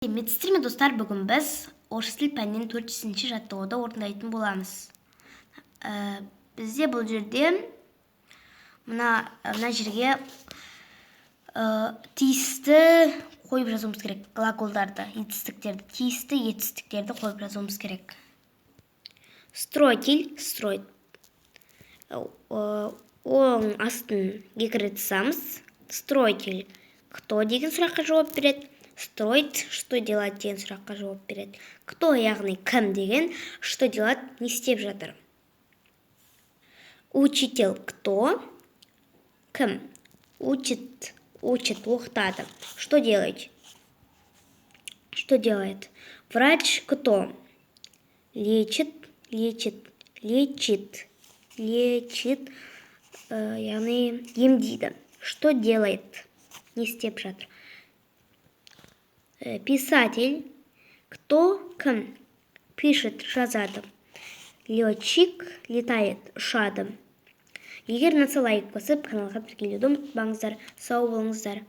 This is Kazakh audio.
Сәлеметсіздер ме, достар! Бүгін біз орыс тіл пәнінен 400-жаттығуды орындайтын боламыз. Бізде бұл жерде мына жерге тиісті қойып жазуымыз керек глаголдарды, етістіктерді, тиісті етістіктерді қойып жазуымыз керек. Строитель строит. Оң астын екі рет сызамыз. Строитель кто деген сұраққа жауап береді, строит что делать деген сұраққа жауап береді. Кто, яғни кім деген, что делать не істеп жатыр. Учитель кто кім, учит, учит оқытады, что делать, что делает. Врач кто лечит, лечит, лечит, лечит, яғни емдейді, что делает не істеп жатыр. Писатель кто кім, пишет жазады. Летчик летает ұшады. Егер ұнаса, лайк басып, каналға тіркелуді ұмытпаңыздар. Сау болыңыздар!